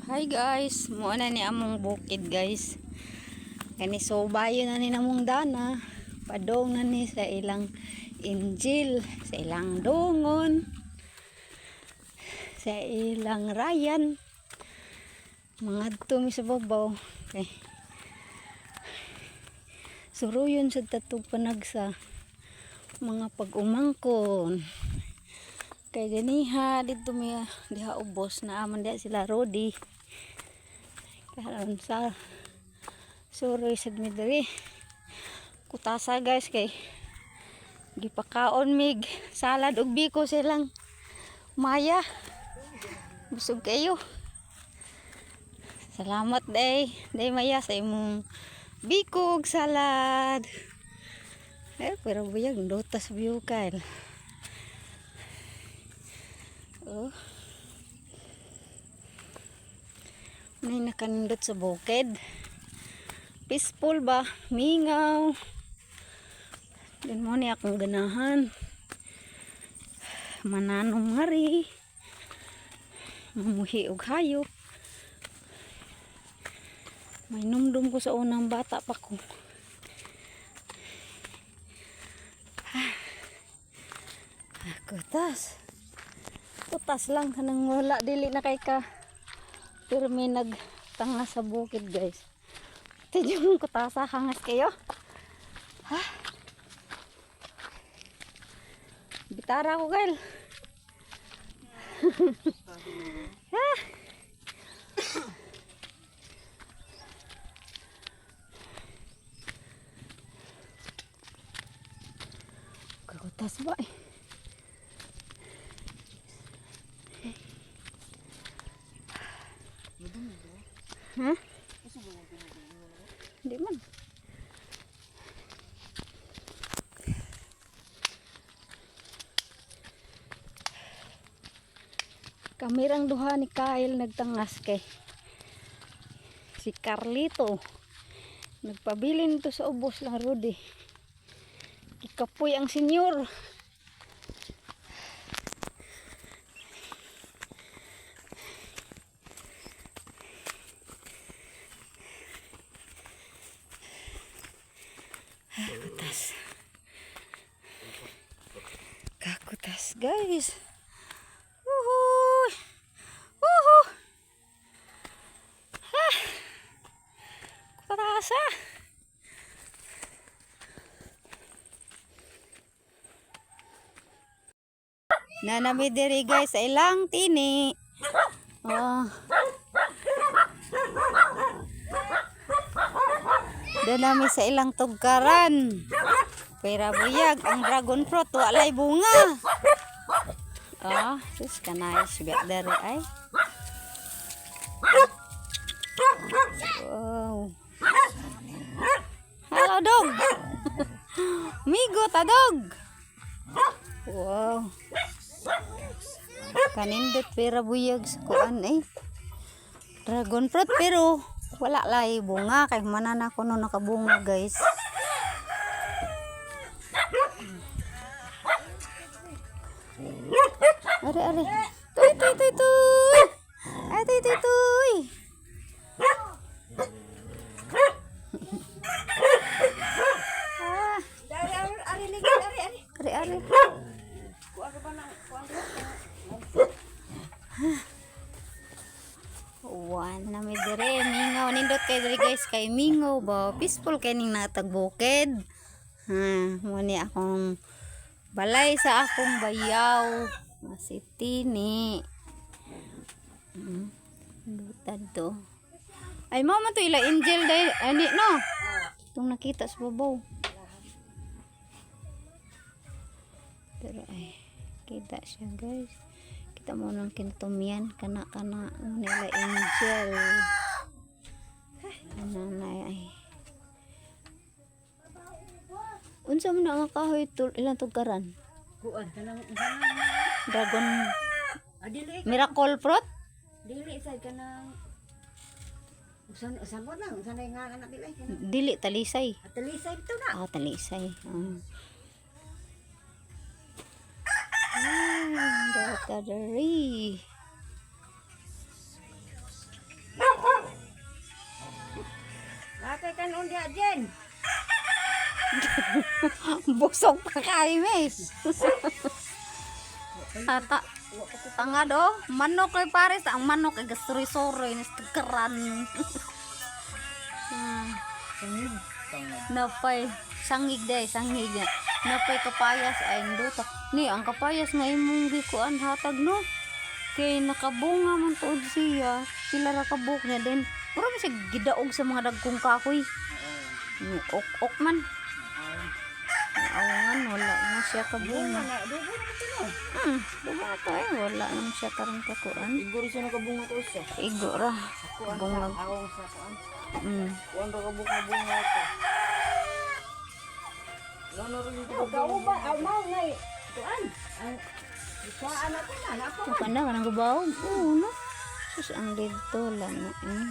Hi guys, mo na ni among bukid, guys. Kani subayo na ni namong dana. Padong na ni sa ilang angel, sa ilang dungon, sa ilang rayan. Mga mi sa babaw. Okay. Suruyon sa tatug panagsa mga pag-umangkon. Kay ganiha dito mi diha ubos na aman diha sila Rodi. Karon sa suroy sad mi diri. Kutasa, guys, kay gipakaon mig salad ug biko silang maya. Busog kayo. Salamat day, day Maya, sa imong biko ug salad. Eh, pero buyag dotas view kyle. Oh. May nakanindot sa bukid. Peaceful ba? Mingaw. Din mo ni akong ganahan. Mananom nga ri. Mamuhi og hayop. May numdum ko sa unang bata pa ko. Ah, kutas. Kutas lang kanang wala dili na kay ka. Pero may nagtanga sa bukid, guys. Ito yung kutasa, hangas kayo. Ha? Bitara ko, Kyle. Ha? Kakutas ba eh? Ha? Hindi man. Kamirang duha ni Kyle nagtangas kay si Carlito. Nagpabilin to sa ubos lang, Rudy. Ikapoy ang senyor. Ah, kutas. Kakutas, guys. Woohoo! Woohoo! Ah! Kutasa! Nanami diri, guys, sa ilang tini. Oh. Danami sa ilang tugkaran. Pero buyag ang dragon fruit walay bunga. Ah, sus kanay biak dere ay. Wow. Hello, dog. Migo ta, dog. Wow. Kanindot pera buyag sa kuan eh. Dragon fruit pero wala lay bunga kay manana ko no nakabunga, guys. Are are. Tuy tuy tuy tuy. Ay, tuy tuy tuy. Ah, Ari, ari, ari, ligid, ari, ari. Are are. Kuan ka ba ng kuan ka? Wan na mi dire mingaw, nindot kay dire, guys, kay mingaw ba, peaceful kay ning natagbukid. Ha, mo ni akong balay sa akong bayaw nga si Tini. Lutad to. Ay, mama to ila angel dahil ani no. Itong nakita sa babaw. Pero ay, kita siya, guys. Kita mo nang kintumian kana kana mo nila angel. Ana na ay. Unsa man na nga kahoy tul ilang tugkaran? Kuan kanang Dragon ah, dili miracle fruit? Dili sad kanang usan usan mo lang usan nga anak dili kanang Dili talisay. Talisay to na. Ah, talisay. Ah. Ah, data diri. tanon diha Jen. Busog pa kayo, miss. Tata. Tanga do. Manok kay pares. Ang manok ay gasuroy-suroy. Nastagaran. Napay. Sangig day. Sangig. Napay kapayas ay duta. Ni, ang kapayas nga imong gikuan hatag no. Kay nakabunga man tuod siya. Pila ra kabuk niya din. Mura man siya gidaog sa mga dagkong kahoy. Ok-ok man. Awangan, wala na siya kabunga. Na dugo na to. Dugo na to eh. Wala na siya karon kakuan. Igor siya nakabunga to siya. Igo ra. Bunga. Awong sa kuan. Kuan ra kabuk na bunga to. Wala na rin yung Kauba aw mao ngay kuan. Ang kuan ako na na ako. Ang panda ka ng gubawog. Oo, no? Sus, ang dito lang na eh.